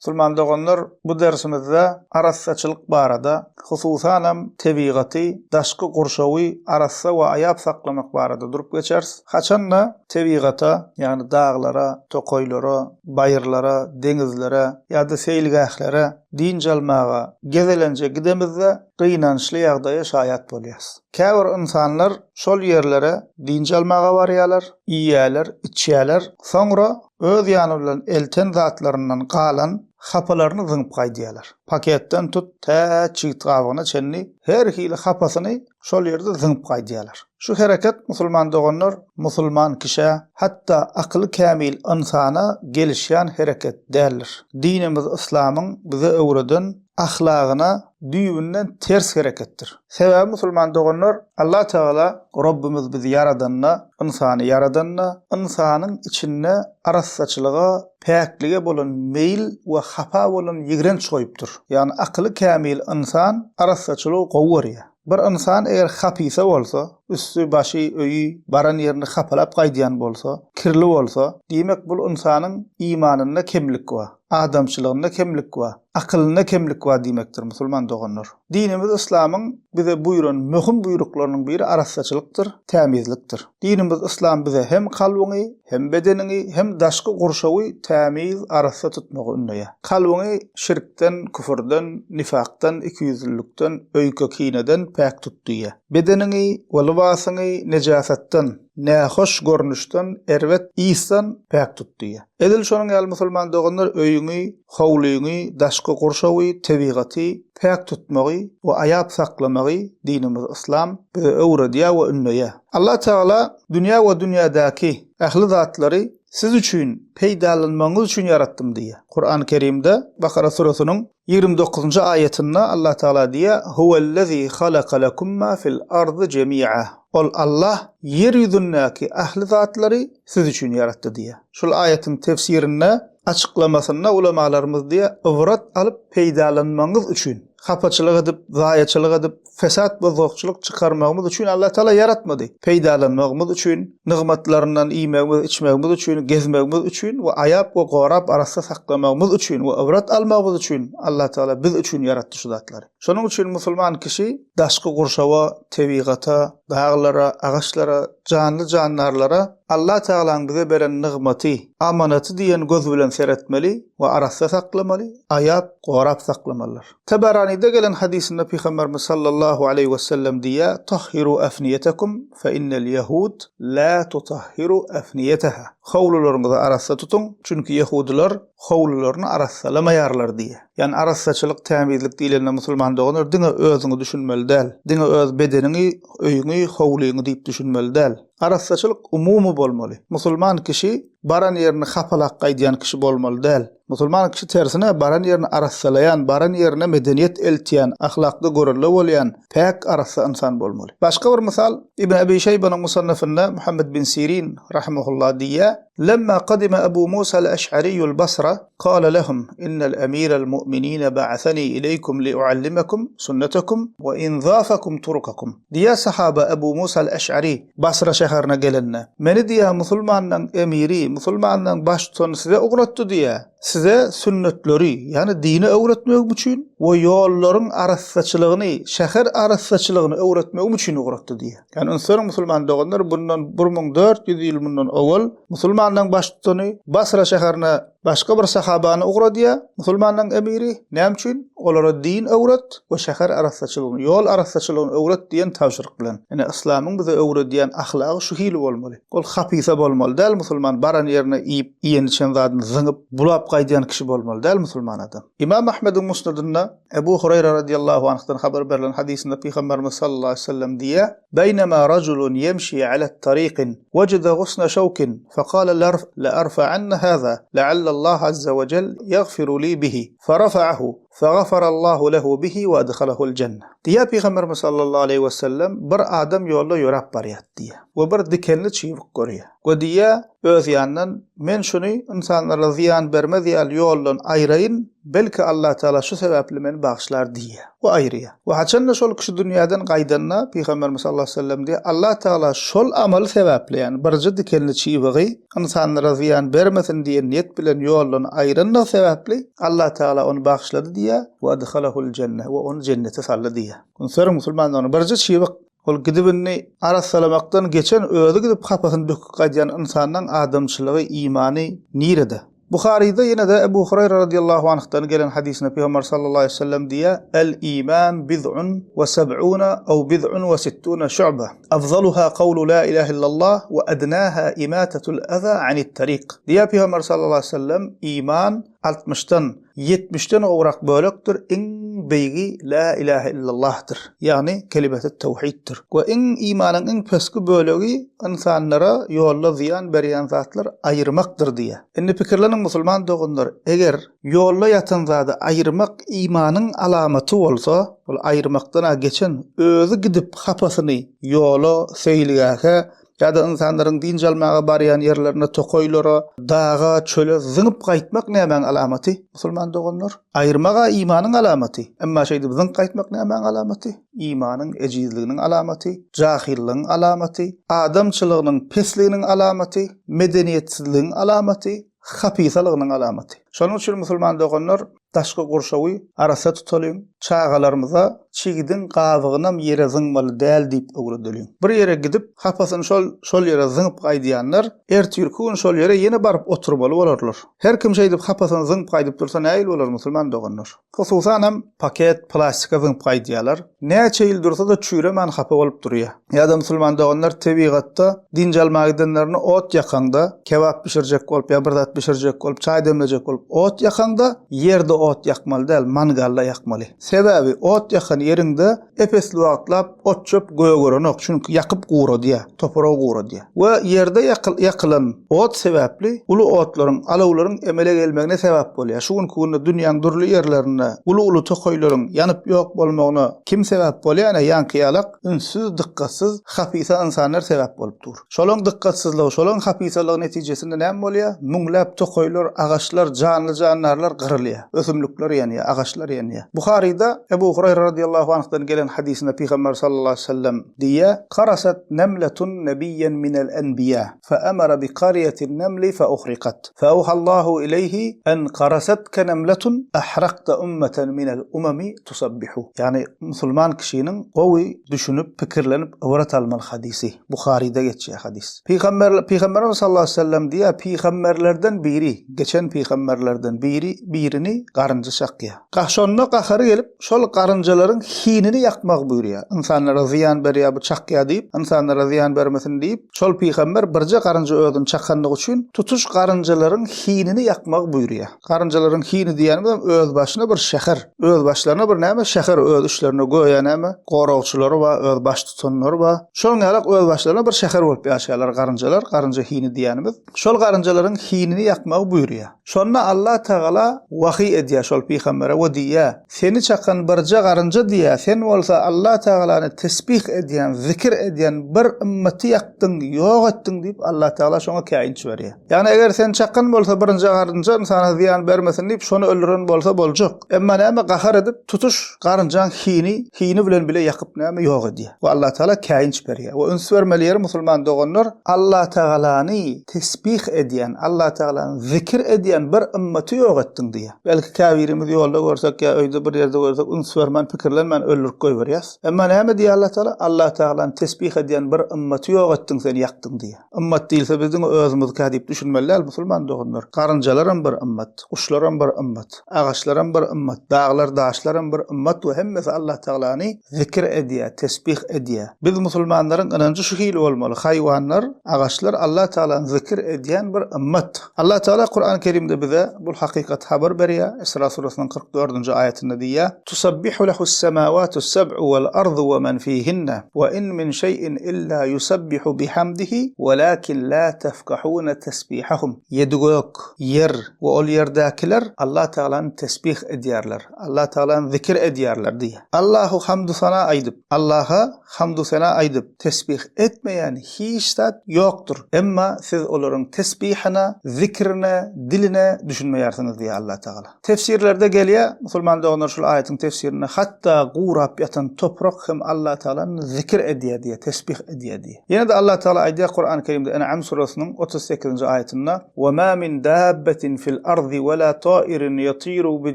Musulman doganlar, bu dersimizde arassaçylyk barada, hususanam tebigaty, daşky gurşawy arassa we aýap saklamak barada durup geçeris. Haçanda tebigata, ýagny daglara, tokaýlara, baýyrlara, deňizlere ýa-da seýilgählere dynç almaga, gezelenje gidemizde gynançly ýagdaýa şaýat bolýarys. Käbir ynsanlar şol ýerlere dynç almaga barýarlar, iýýärler, içýärler, soňra öz ýany bilen elten zatlaryndan galan hapalaryny zyňyp gaýdýarlar. Paketden tut, tä çigit gabygyna çenli her hili hapasyny şol ýerde zyňyp gaýdýarlar. Şu hereket musulman doganlar musulman kişä, hatda akyly kämil ynsana gelişýän hereket däldir. Dinimiz yslamyň bize öwreden ahlagyna düýbünden ters hereketdir. Sebäbi musulman doganlar Allah Tagala Robbimiz bizi ýaradanda, ynsany ýaradanda, ynsanyň içinde arassaçylyga, päklige bolan meýil we hapa bolan ýigrenç goýupdyr. Ýagny akyly kämil ynsan arassaçylygy gowy görýär. Bir ynsan eger hapysa bolsa, üsti, başy, öýi, baran ýerini hapalap gaýdýan bolsa, kirli bolsa, diýmek bul ynsanyň imanynda kemlik bar, adamçylygynda kemlik bar, akylynda kemlik bar diýmekdir musulman doganlar. Dinimiz yslamyň bize buýran möhüm buýruklarynyň biri arassaçylykdyr, tämizlikdir. Dinimiz yslam bize hem kalbyňy, hem bedeniňi, hem daşky gurşawy tämiz, arassa tutmagy ündeýär. Kalbyňy şirkden, küfürden, nifakdan, ikiýüzlülikden, öýke-kineden päk tut diýýär. Bedeniňi we lybasyňy nejasatdan, nähoş görnüşden, erbet ysdan päk tut diýýär. Edil şonuň ýaly musulman doganlar öýüňi, howlyňy, daşky gurşawy, tebigaty päk tutmagy we aýap saklamagy dinimiz yslam bize öwredýär we ündeýär. Allah Tagala dünýä we dünýädäki ähli zatlary siz üçin peýdalanmagyňyz üçin ýaratdym diýýär. Kurany Kerimde Bakara süresiniň 29-njy aýatynda Allah Tagala diýýär, Huwellezî halaka lekum mâ fil ardy jemî'a. Ol Allah ýer ýüzündäki ähli zatlary siz üçin ýaratdy diýýär. Şul aýatyň tefsirinde Açyklamasynda ulamalarymyz diýýär, Ybrat alyp peýdalanmagyňyz üçin, hapaçylyk edip, zaýaçylyk edip, fesat bozgakçylyk çykarmagymyz üçin Allah Tagala ýaratmady. Peýdalanmagymyz üçin, nygmatlaryndan iýmegimiz, içmegimiz üçin, gezmegimiz üçin we aýap we gorap arassa saklamagymyz üçin we ybrat almagymyz üçin Allah Tagala biz üçin ýaratdy şu zatlary. Şonuň üçin musulman kişi daşky gurşawa, tebigata, daglara, agaçlara, janly-jandarlara Allah Tagalaň bize beren nygmaty, amanaty diýen göz bilen seretmeli we arassa saklamaly, aýap, gorap saklamalydyr. Tabaranyda gelen hadysynda Pygamberimiz sallallahu aleýhi wesellem diýýär, Tahhiru afniýetekum fe innel ýehud la tutahhiru afniýeteha. Howlularyňyzy arassa tutuň, çünki ýehudylar howlularyny arassalamaýarlar diýýär. Ýagny arassaçylyk, tämizlik diýlende musulman doganlar diňe özüňi düşünmeli däl. Diňe öz bedeniňi, öýüňi, howlyňy diýip düşünmeli däl. Arassaçylyk umumy bolmaly. Musulman kişi baran ýerini hapalap gaýdýan kişi bolmaly däl. Musulman kişi tersine baran ýerini arassalaýan, baran ýerine medeniýet eltýän, ahlakda görelde bolýan, päk, arassa ynsan bolmaly. Başga bir mysal, Ibn Ebi Şeýbanyň Musannafynda Muhammed bin Sirin rahimehullah diýýär, Lemma kadime Ebu Musa el-Eş'ariýul Basra, kâle lehum, innel emîrel mu'minîne ba'asenî ileykum liuallimekum sünnetekum we inzâfekum turukakum. Diýýär sahaba Ebu Musa el-Eş'ari Basra şäherine gelende, Meni diýýär musulmanlaryň emiri, musulmanlaryň baştutany size ugratdy diýýär. Size sünnetleri, ýagny dini öwretmegim üçin we ýollaryň arassaçylygyny, şäher arassaçylygyny öwretmegim üçin ugratdy diýýär. Ýagny üns beriň musulman doganlar, bundan 1400 ýyl mundan owal musulmanlaryň baştutany Basra şäherine başga bir sahabany ugradýar, musulmanlaryň emiri, näme üçin? Olara din öwret we şäher arassaçylygyny, ýol arassaçylygyny öwret diýen tabşyryk bilen. Ine, yslamyň bize öwredýän ahlagy şu hili bolmaly. Ol hapysa bolmaly däl musulman, baran ýerine iýip, iýen-içen zadyny zyňyp, bulap gaýdýan kişi bolmaly däl musulman adam. Ymam Ahmediň Musnadynda Ebu Hureýre radiýallahu anhdan habar berlen hadysynda Pygamberimiz sallallahu aleýhi we sellem diýýär, Beýnema rajulun ýemşi ala tariqin, wejede gusna şawkin, fekale learfa'anna haza, leallallaha azza we jel ýagfiru li bihi, ferafa'ahu, fegafarallaho lehu bihi we adhalahul jenne. Diýýär Pygamberimiz sallallahu aleýhi we sellem, Bir adam ýolda ýöräp barýar diýýär we bir dikenli çybyk görýär we diýýär, Öz ýanyndan, Men şuny ynsanlara zyýan bermez ýaly ýoldan aýraýyn. Belki Allah Tagala şu sebäpli meni bagyşlar diýýär we aýyrýar. We haçanda şol kişi dünýäden gaýdanda, Pygamberimiz sallallahu aleýhi we sellem diýýär, Allah Tagala şol amaly sebäpli, ýagny birje dikenli çybygy ynsanlara zyýan bermesin diýen niýet bilen ýoldan aýyrandygy sebäpli, Allah Tagala ony bagyşlady diýýär, we adhalahul jenne, we ony jennete saldy diýýär. Üns beriň musulman doganlar, birje çybyk, ol gidip indi arassalamakdan geçen özi gidip hapasyny döküp gaýdýan ynsandan adamçylygy, imany nirede? Buharyda ýene-de Ebu Hurayra radiyallahu anhdan gelen hadysynda Pygamber sallallahu aleýhi we sellem diýýär, El-iman bid'un we seb'una aw bid'un we sittuna şu'ba. Afzaluha kawlu la ilahe illallah we adnaha imatatul aza anit tariq. Diýýär Pygamber sallallahu aleýhi we sellem, iman altmyşdan, ýetmişden gowrak bölekdir, iň beýigi la ilahe illallahdyr, ýagny kelimetit tawhiddir. We iň imanyň iň peski bölegi ynsanlara ýolda zyýan berýän zatlar aýyrmakdyr diýýär. Indi pikirleniň musulman doganlar, eger ýolda ýatan zady aýyrmak imanyň alamaty bolsa, ol aýyrmakdan-a geçen, özi gidip hapasyny ýola, seýilgähe ýa-da ynsanlaryň dynç almaga barýan ýerlerine, tokaýlara, daga, çöle zyňyp gaýtmak nämäň alamaty, musulman doganlar? Aýyrmak-a imanyň alamaty, emma şeýdip zyňyp gaýtmak nämäň alamaty? Imanyň ejizliginiň alamaty, jahyllygyň alamaty, adamçylygynyň pesliginiň alamaty, medeniýetsizligiň alamaty, hapysalygynyň alamaty. Şonuň üçin musulman doganlar daşky gurşawy arassa tutalyň, çagalarymyza çigidiň gabygynam ýere zyňmaly däl diýip öwredeliň. Bir ýere gidip, hapasyny şol şol ýere zyňyp gaýdýanlar ertirki gün şol ýere ýene baryp oturmaly bolarlar. Her kim şeýdip hapasyny zyňyp gaýdyp dursa nähili bolar musulman doganlar? Hususanam paket, plastika zyňyp gaýdýarlar. Näçe ýyl dursa-da çüýremän hapa bolup durýar. Ýa-da musulman doganlar tebigatda dynç almaga gidenlerinde ot ýakaňda, kebap bişirjek bolup ýa bir zat bişirjek bolup, çaý demlejek bolup ot ýakaňda, ýerde ot ýakmaly däl, mangalda ýakmaly. Sebäbi ot ýakan ýeriňde ep-esli wagtlap ot-çöp gögerenok, çünki ýakyp guradýar, topragy guradýar. We ýerde ýakylan ot sebäpli uly otlaryň, alawlaryň emele gelmegine sebäp bolýar. Şu günki günde dünýäň dürli ýerlerinde uly-uly tokaýlaryň ýanyp ýok bolmagyna kim sebäp bolýar? Ine, ýaňky ýalak ünssüz, dykgatsyz, hapysa ynsanlar sebäp bolup dur. Şolaň dykgatsyzlygy, şolaň hapysalygy netijesinde näme bolýar? Müňläp tokaýlar, agaçlar, janly-jandarlar gyrylýar. Ösümlikler ýanýar, agaçlar ýanýar. Buharyda Ebu Huraýra radiýallahu anhdan gelen hadysynda Pygamber sallallahu aleýhi we sellem diýýär, Karasat nemletun nebiyyen minel enbiýa, fe emere bi karýetin nemli fe uhrikat. Fe awhallahu ileýhi en karasatke nemletun ahrakta ummeten minel umami tusabbihu. Ýagny musulman kişiniň gowy düşünip, pikirlenip ybrat almaly hadysy. Buharyda geçýär hadys. Pygamber Pygamberimiz sallallahu aleýhi we sellem diýýär, pygamberlerden biri, geçen pygamberlerden biri birini garynja çakýar. Gah şonda gahary gelip, şol garynjalaryň hinini ýakmagy buýurýar. Ynsanlara zyýan berýär bu çakýar diýip, ynsanlara zyýan bermesin diýip, şol pygamber birje garynja özüni çakanlygy üçin tutuş garynjalaryň hinini ýakmagy buýurýar. Garynjalaryň hini diýýänimizem özbaşyna bir şäher. Özbaşlaryna bir näme şäher öz işlerine göýä näme goragçylary bar, öz baştutanlary bar. Şonuň ýalak özbaşlaryna bir şäher bolup ýaşaýarlar garynjalar, garynja hini diýýänimiz. Şol garynjalaryň hinini ýakmagy buýurýar. Şonda Allah Tagala wahyý edýär şol pygambere we diýýär, Seni çakan birje garynja diýýär, sen bolsa Allah Tagalany tesbih edýän, zikir edýän bir ymmaty ýakdyň, ýok etdiň diýip Allah Tagala şoňa käýinç berýär. Ýagny eger seni çakan bolsa birinje garynja ynsana zyýan bermesin diýip şony öldüren bolsa boljak. Emma näme gahar edip tutuş garynjaň hini hini bilen bile ýakyp näme ýok edýär. We Allah Tagala käýinç berýär. We üns bermeli ýeri musulman doganlar Allah Tagalany tesbih edýän Allah Tagalany zikir edýän bir ymmaty ýok etdiň diýýär. Belki käbirimiz ýolda görsek ýa öýde bir ýerde görsek üns bermän pikirlenmän öldürip goýberýäs. Emma näme diýýär Allah Tagala? Allah Tagalany tesbih edýän bir ymmaty ýok etdiň sen ýakdyň diýýär. Ymmat diýilse biz diňe özümizkä diýip düşünmeli däl musulman doganlar. Garynjalaram bir ymmat, guşlaram bir ymmat, agaçlaram bir ymmat, daglar, daşlaram bir ymmat we hemmesi Allah Tagalany zikir edýär, tesbih edýär. Biz musulmanlaryň ynanjy şu hili bolmaly, haýwanlar, agaçlar Allah Tagalany zikir edýän bir ymmat. Allah Tagala Kurany Kerimde bize bul hakykaty habar berýär, Isra surasynyň 44-nji aýatynda diýýär, Tusabbihu lehus. Lillahis-semawatus-seb'u wal-ardu we men fihinne we in min şeý'in illa yusabbihu bihamdihi welakin la tefkahune tesbihahum. Ýedi gök, ýer we ol ýerdäkiler Allah Tagalany tesbih edýärler, Allah Tagalany zikir edýärler diýýär. Allahu hamdu-sena aýdyp, Allaha hamdu-sena aýdyp, tesbih etmeýän hiç zat ýokdur. Emma siz olaryň tesbihine, zikrine, diline düşünmeýärsiňiz diýýär Allah Tagala. Tefsirlerde gelýär, musulman doganlar şul aýatyň tefsirinde hatda gurap ýatan toprak hem Allah Tagalany zikir edýär diýýär, tesbih edýär diýýär. Ýene-de Allah Tagala aýdýar Kurany Kerimde En'am surasynyň 38-nji aýatynda, Wa ma min dabbetin fil ardy we la tairin yatiru bi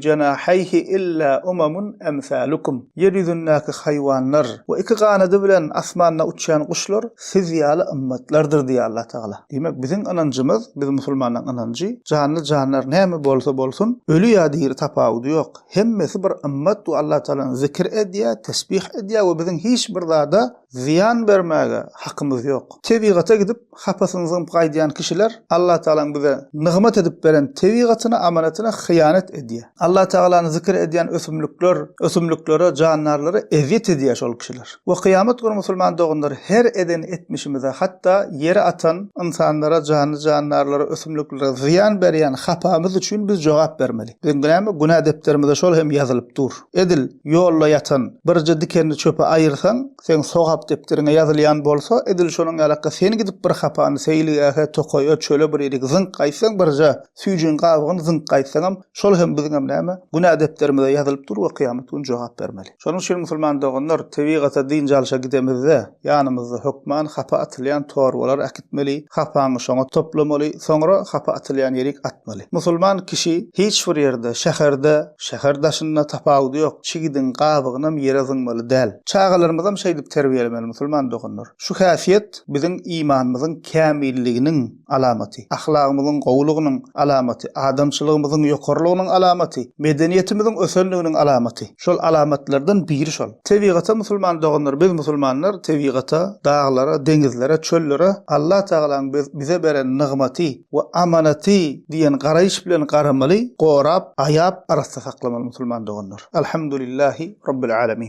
jenaheýhi illa umamun emsalukum. Ýer ýüzündäki haýwanlar we iki ganady bilen asmanda uçýan guşlar siz ýaly ymmatlardyr diýýär Allah Tagala. Diýmek, biziň ynanjymyz, biz musulmanlaryň ynanjy, janly-jandar näme bolsa bolsun, öli ýa diri tapawudy ýok. Hemmesi bir ymmat we Allah Tagalany zikir edýär, tesbih edýär we biziň hiç bir zada zyýan bermäge hakymyz ýok. Tebigata gidip, hapasyny zyňyp gaýdýan kişiler Allah Tagalaň bize nygmat edip beren tebigatyna, amanatyna hyýanat edýär. Allah Tagalany zikir edýän ösümlikler, ösümliklere, jandarlara ezýet edýär şol kişiler. We kyýamat güni musulman doganlar her eden etmişimize hatda ýere atan ynsanlara janly-jandarlara ösümliklere zyýan berýän hapamyz üçin biz jogap bermeli. Biziň näme günä depderimize şol hem ýazylyp dur. Edil ýolda ýatan birje dikenli çöpi aýyrsaň seň sogap depderiňe ýazylýan bolsa edil şonuň ýalakka sen gidip bir hapany seýilgähe tokaýa çöle bir ýerik zyňk gaýtsaň birje süýjüň gabygyny zyňk gaýtsaňam şol hem biziňem näme günä depderimize ýazylyp dur we kyýamat güni jogap bermeli. Şonuň üçin musulman doganlar, tebigata dynç alşa gidemizde, ýanymyzda hökman hapa atylýan torbalar äkitmeli, hapaňy şoňa toplamaly, soňra hapa atylýan ýerik atmaly. Musulman kişi hiç bir ýerde, şäherde, şäher daşynda tapawudy ýok, çigidiň gabygynam ýere zyňmaly däl. Çagalarymyzam şeýdip terbiýelemeli musulman doganlar. Şu häsiýet biziň imanymyzyň kämilliginiň alamaty, ahlagymyzyň gowulygynyň alamaty, adamçylygymyzyň ýokarylygynyň alamaty, medeniýetimiziň ösenliginiň alamaty. Şol alamatlardan biri şol. Tebigata musulman doganlar biz musulmanlar tebigata, daglara, deňizlere, çöllere Allah Tagalaň bize beren nygmaty we amanaty diýen garaýyş bilen garamaly, gorap, aýap, arassa saklamaly musulman doganlar. Alhamdulillahi Rabbil Alemin.